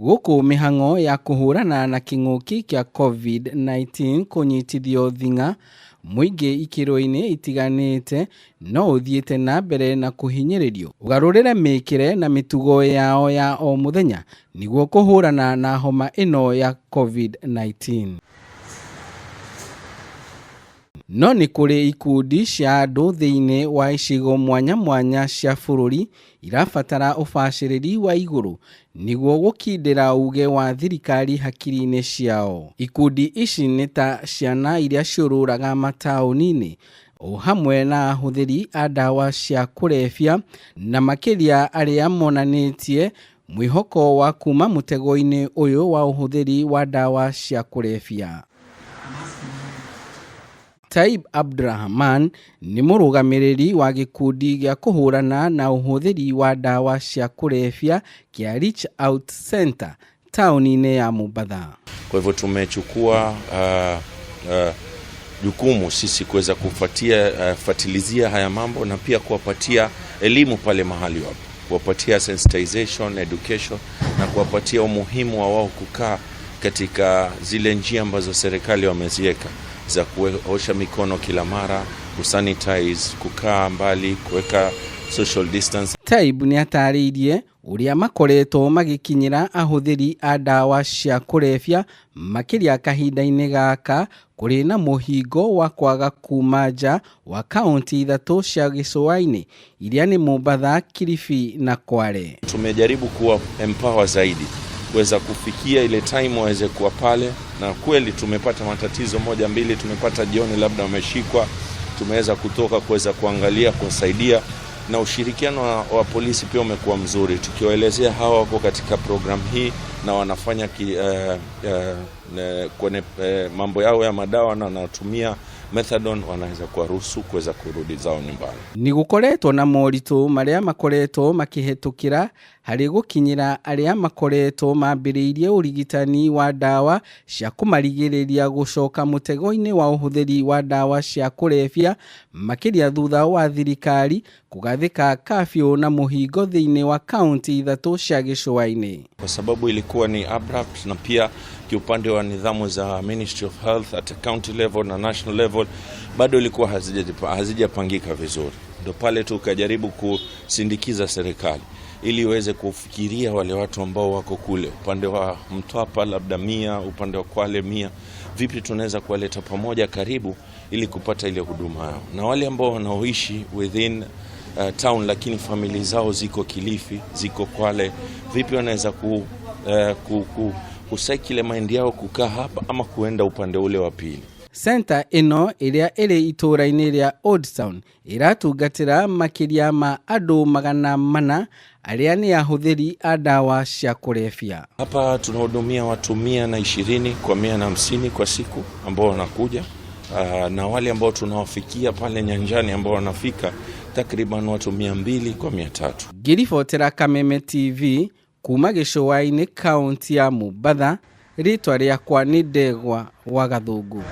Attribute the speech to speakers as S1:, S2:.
S1: Gũkũ mĩhang'o ya kũhũrana na kĩng'ũki kĩa COVID-19 kũnyitithio thing'a mũingĩ ikĩro-inĩ itiganĩte no ũthiĩte na mbere na kũhinyĩrĩrio ũgarũrĩre mĩkĩre na mĩtugo yao ya o mũthenya nĩguo kũhũrana na homa ĩno ya COVID-19. No nĩ kũrĩ ikundi cia andũ thĩinĩ wa icigo mwanya mwanya cia bũrũri irabatara ũbacĩrĩri wa igũrũ nĩguo gũkindĩra uge wa thirikari hakiri-inĩ ciao. Ikundi ici nĩ ta ciana iria ciũrũraga mataũni-inĩ o hamwe na ahũthĩri a ndawa cia kũrebia na makĩria arĩa monanĩtie mwĩhoko wa kuma mũtego-inĩ ũyũ wa ũhũthĩri wa ndawa cia kũrebia. Taib Abdurahman nĩ mũrũgamĩrĩri wa gĩkundi gĩa kũhũrana na ũhũthĩri wa ndawa cia kũrebia kĩa Reach Out Center taũni-inĩ ya Mombatha.
S2: Kwa hivyo tumechukua jukumu sisi kuweza kufuatia fuatilizia haya mambo na pia kuwapatia elimu pale mahali wapo, kuwapatia sensitization, education na kuwapatia umuhimu wa wao kukaa katika zile njia ambazo serikali wameziweka za kuosha mikono kila mara, kusanitize, kukaa mbali, kuweka social distance.
S1: Taib nĩ atarĩirie ũrĩa makoretwo magĩkinyĩra ahũthĩri a ndawa cia kũrebia makĩria kahinda-inĩ gaka kũrĩ na mũhingo wa kwaga kuma nja wa kaunti ithatũ cia gĩcũa-inĩ iria nĩ Mombatha, Kilifi na Kwale.
S2: Tumejaribu kuwa empower zaidi kuweza kufikia ile time waweze kuwa pale, na kweli tumepata matatizo moja mbili, tumepata jioni labda wameshikwa, tumeweza kutoka kuweza kuangalia kuwasaidia, na ushirikiano wa polisi pia umekuwa mzuri, tukiwaelezea hawa wako katika program hii na wanafanya kwenye mambo yao ya madawa na wanatumia methadone, wanaweza kuwaruhusu kuweza kurudi zao nyumbani.
S1: Nĩ gũkoretwo na moritũ marĩa makoretwo makĩhetũkĩra harĩ gũkinyĩra arĩa makoretwo mambĩrĩirie ũrigitani wa ndawa cia kũmarigĩrĩria gũcoka mũtego-inĩ wa ũhũthĩri wa ndawa cia kũrebia makĩria thutha wa thirikari kũgathĩka kafyu na mũhingo thĩinĩ wa kaunti ithatũ cia gĩcũa-inĩ.
S2: Kwa sababu ilikuwa ni abrupt, na pia kiupande wa nidhamu za Ministry of Health at county level na national level bado ilikuwa hazijapangika vizuri. Ndio pale tukajaribu kusindikiza serikali ili iweze kufikiria wale watu ambao wako kule upande wa Mtwapa labda 100, upande wa Kwale 100, vipi tunaweza kuwaleta pamoja karibu ili kupata ile huduma yao, na wale ambao wanaoishi within town lakini familia zao ziko Kilifi, ziko Kwale, vipi wanaweza kucycle mind yao kukaa hapa ama kuenda upande ule wa pili.
S1: Center ĩno ĩrĩa ĩrĩ itũũra-inĩ rĩa Old Town ĩratungatĩra makĩria ma andũ 400 arĩa nĩ ahũthĩri a ndawa cia kũrebia.
S2: Hapa tunahudumia watu 120 kwa 150 kwa siku ambao wanakuja, na wale ambao tunawafikia pale nyanjani ambao wanafika takriban watu 200 kwa 300.
S1: Ngĩribotera Kameme TV kuma gĩcũa-inĩ kaunti ya Mombatha, rĩtwa rĩakwa nĩ Ndegwa wa Gathũngũ.